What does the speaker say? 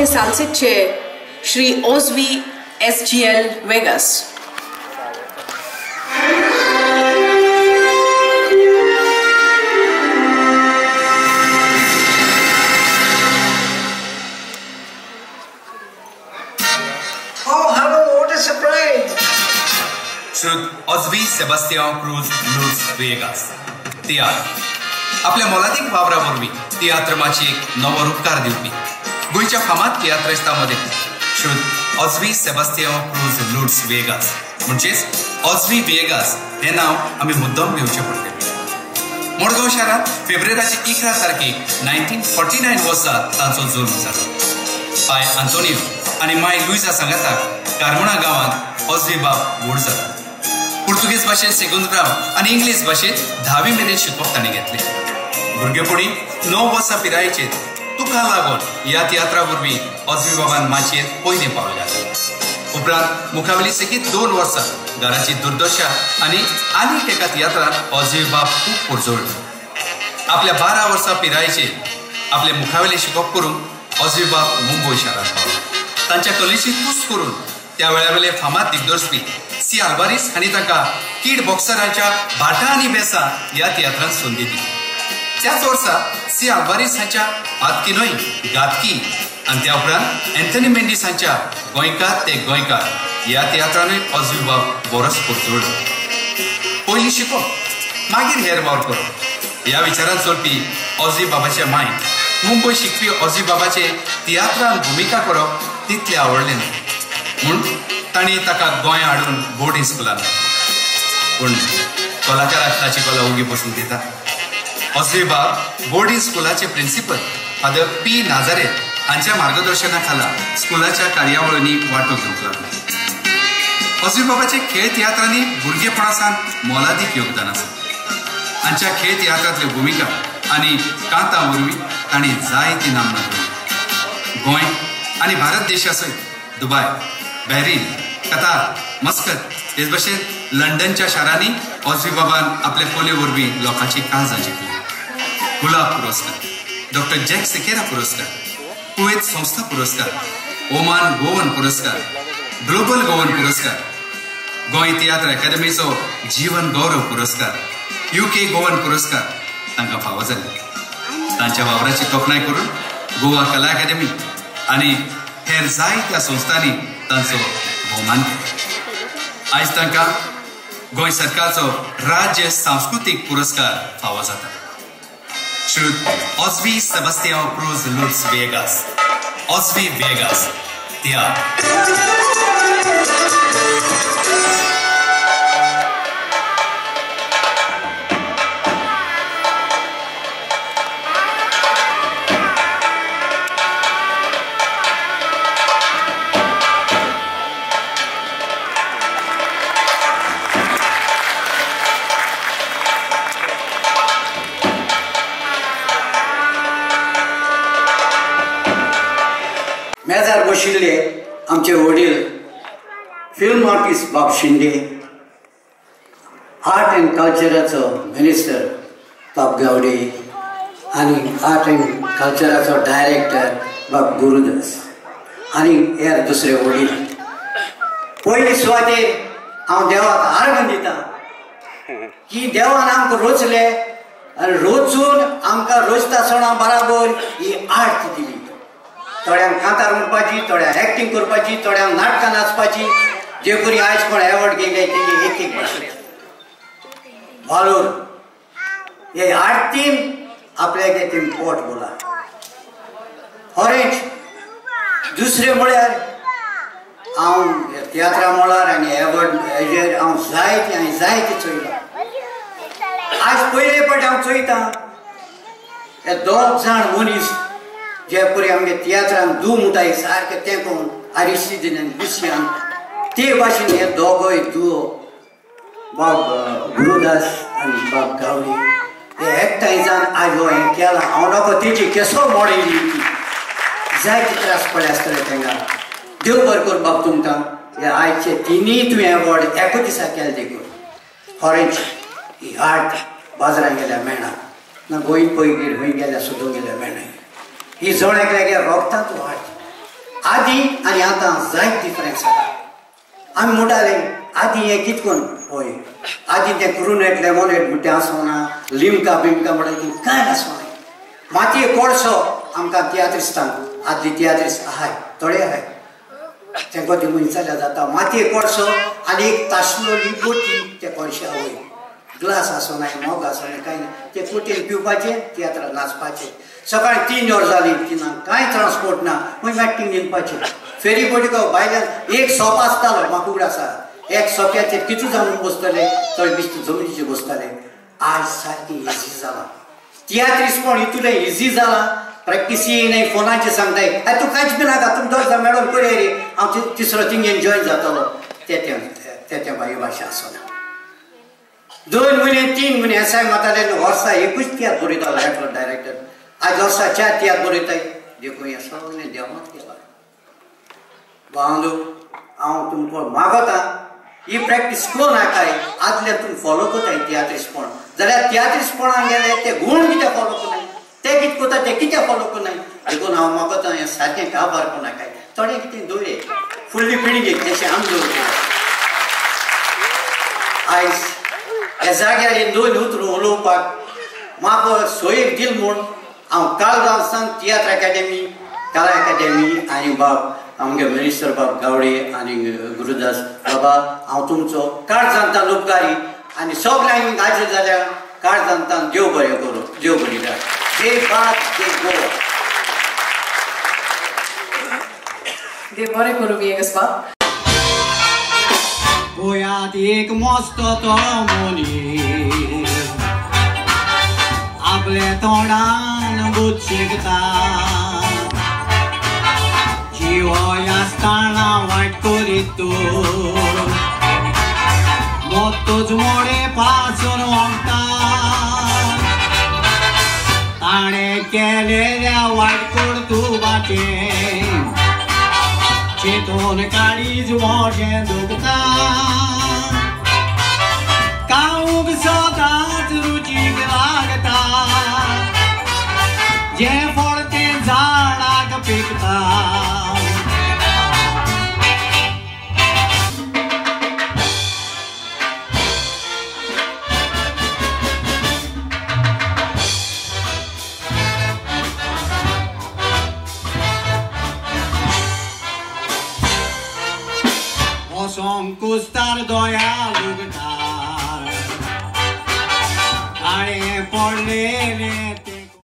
आपले सालसेतचे Shri Osvi SGL Vegas. Oh, hello, what a surprise! Shri Osvi Sebastian Cruz Luz Vegas तियात्र आपल्या मोलादीक वावरा वरवीं तियात्र माचयेक नवो रुपकार दिवपी गोंयच्या फामाद तियात्रिस्तां मदीं श्री ऑज्वी सेबास्तियांव क्रूज लुट्स वेगास म्हणजेच ऑज्वी वेगास हें नांव आमी मुद्दम घेवचें पडटलें. मडगांव शारांत फेब्रेराचे 11 तारखेक 1949 वर्सा तांचो जल्म जालो. पाय आंतोनियो आनी माय लुइजा सांगाताक कारमुणा गांवांत ऑज्वी बाब व्हड जालो. पुर्तुगेज भाशेंत सेगुंद ग्राव आनी इंग्लीश भाशेंत 10वी मेरेन शिकप ताणें घेतलें. भुरगेपणी 9 वर्सां पिरायेचेर तुका लागून ह्या तियात्रा वरवीं ऑज्वी बाबान माचयेर पयलें पावल घातलें. उपरांत मुखावेली सेगीत 2 वर्सां घराची दुर्दशा आनी आनीक एका तियात्रांत ऑज्वी बाब खूब पुरजोळ्ळो. आपल्या 12 वर्सां पिरायेचेर आपले मुखावेलें शिकप करूंक ऑज्वी बाब मुंबय शारांत पावलो. तांच्या कलेची तुस्त करून त्या वेळावेले फामाद दिग्दर्शपी सी आल्वारीस हांणी तांकां कीड बॉक्सराच्या भाटा आनी बेसा ह्या तियात्रांत संदी दिली. त्याच वर्सा सी आल्वारीस हांच्या पातकी न्हय घातकी आनी त्या उपरांत एन्थनी मेंडीस हांच्या गोंयकार ते गोंयकार ह्या तियात्रानूय ऑज्वी बाब बरोच पुरजोळ्ळो. पयलीं शिकप मागीर हेर वावर करप ह्या विचारान चलपी ऑज्वी बाबाचे माय मुंबय शिकपी ऑज्वी बाबाचे तियात्रान भुमिका करप तितलें आवडलें न्हय म्हूण तांणी ताका गोंय हाडून बोर्डिंग स्कुलान. पूण कलाकाराक ताची कला ओगी बसूंक दिता. ऑज्वी बाब बोर्डिंग स्कुलाचे प्रिन्सिपल फादर पी नाजारेत हांच्या मार्गदर्शना खाला स्कुलाच्या कार्यावळींनी वांटो घेवंक लागलो. ऑज्वी बाबाचे खेळ तियात्रांनी भुरगेपणा सावन मोलादीक योगदान आसा. हांच्या खेळ तियात्रांतल्यो भुमिका आनी कांतां वरवीं तांणी जायती नामना मेळयली. गोंय आनी भारत देशा सयत दुबाय, बहरीन, कतार, मस्कत हेच भशेन लंडनच्या शारांनी ऑज्वी बाबान आपले कोले वरवीं लोकांची काळजां जिखली. गुलाब पुरस्कार, डॉक्टर जॅक सिकेरा पुरस्कार, कुवेत संस्था पुरस्कार, ओमान गोवन पुरस्कार, ग्लोबल गोवन पुरस्कार, गोंय तियात्र अकादमीचो जीवन गौरव पुरस्कार, UK Goan पुरस्कार तांकां फावो जाले. तांच्या वावराची तोखणाय करून गोवा कला अकादमी आनी हेर जायत्या संस्थांनी तांचो भोवमान केलो. आयज तांकां गोंय सरकारचो राज्य सांस्कृतीक पुरस्कार फावो जाता. श्री ऑज्वी सेबास्तियांव क्रूज लुट्स वेगास, ऑज्वी वेगास तियात्र. मेजार बशिल्ले आमचे वडील फिल्म आर्टिस्ट बाब शिंदे, आर्ट अँड कल्चराचो मिनिस्टर बाब गावडे आनी आर्ट अँड कल्चराचो डायरेक्टर बाब गुरुदास आनी हेर दुसरे वडील. पयली सुवातेर हांव देवाक आर्गां दिता की देवान आमकां रोचले आनी रोचून आमकां रोचता सणा बराबर ही आर्ट दिली. थोड्यांक कांतार म्हणपाची, थोड्यांक एक्टींग करपाची, थोड्यांक नाटकां नाचपाची. जे करी आयज कोण एवॉर्ड घेयले तेजी एक एक भाशेन वालोर हे आर्टीन आपल्याक ते पोट बोला. खरेंच दुसरें म्हळ्यार हांव तियात्रा मळार आनी एवॉर्ड हेजेर हांव जायते आनी जायते चोयलां. आयज पयले फावट हांव चोयतां हे दोग जाण मनीस जे परी आमगे तियात्रान दू म्हणटाय सारकें तेंकोन आरिस्तीदीन आनी लुसियान ते भाशेन हे दोगय दुओ बाब गुरुदास आनी बाब गावडे हे एकठांय जावन आयज हो हें केलां. हांव नको तेजी केसो मोडयली ती जायते त्रास पडले आसतले तांकां. देव बरें करूं बाब तुमकां हे आयचे तिनूय तुवें एवॉर्ड एका दिसा केले देखून. खरेंच ही आर्ट बाजारांत गेल्यार मेळना ना, गोंय पळय खंय गेल्यार सोदूंक गेल्यार मेळना. ही जण एकल्यागे रोगता तूं आर्ट. आदी आनी आतां जायत डिफरन्स आसा. आमी म्हणटाले आदी हें कितें करून हय आदी तें क्रुनेट लेमोनेट म्हणटा तें आसना, लिमका बिमका म्हणटा ती कांय आसना. मातये कोळसो आमकां तियात्रिस्तांक आदली तियात्रिस्त आहाय थोडे आहाय तेंको ती मनशाल्या जाता. मातये कोळसो आनी एक तासलोली बोटी त्या कोळश्या वयर, ग्लास आसनाय मोग आसनाय कांय ना, ते कोटेन पिवपाचें तियात्रां नाचपाचें. सकाळीं 3 वर जालीं तिनांक कांय ट्रान्सपोर्ट ना, मागीर मॅटिंग न्हिदपाचें. फेरी बोटी भायल्यान एक सोप आसतालो म्हाका उगड आसा, एक सोप्याचेर कितू जावन बसतले थंय बेश्टे जमनीचेर बसताले. आज सारकें इजी जालां तियात्रिस्टपण, इतलें इजी जालां. प्रॅक्टिसी न्हय फोनाचेर सांगताय तूं कांयच बी नाका, तुमी दोग जाण मेळोन करया रे, हांव तिसरो थिंगेन जॉयन जातलो. ते बाई भाशा आसना. 2 म्हयने 3 म्हयने एसआय माताले वर्सा एकूच तियात्र बरयतालो एकलो डायरेक्टर, आज वर्सा 4 तियात्र बरयताय. देखून हें सगळें देवांत गेलां. भावंदो हांव तुमकां मागता ही प्रॅक्टीस करूं नाकाय, आदले तुमी फॉलो करताय तियात्रिस्टपण जाल्यार तियात्रिस्टपणान गेले ते गूण कितें फॉलो करनाय, ते कितें करता ते कितें फॉलो करनाय. देखून हांव मागता हें सारकें काबार करूं नाकाय, थोडें कितें दवरे फुडली पिळगेक जशें आमी दवरले. आयज ह्या जाग्यार हे 2 उतरां उलोवपाक म्हाका सोयीक दिल म्हूण हांव काळगांव तियात्र अकादेमी, कला अकादेमी आनी बाब आमगे मिनिस्टर बाब गावडे आनी गुरुदास बाबा हांव तुमचो काळजांतान उपकारी आनी सगल्यांक हाजीर जाल्यार काळजांतान देव बरें करूं, देव बरी राख. जय भारत, जय गोवा. देव बरें करूं विएगस बाब. गोंयांत एक मस्त तो मनीस आपले तोंडान बुदशिकता, जिवो आसतना वायट करीत तूं मोतूच मोडे पासून वखता, ताणें केलेल्या वायट कर्तुबाचें चिंतून काळीज मोठें दुखता, खावंक सदांच रुचीक लागता, जें फळ तें झाडाक पिकता. कुस्तार दोया लुगटार काळे पडलेले.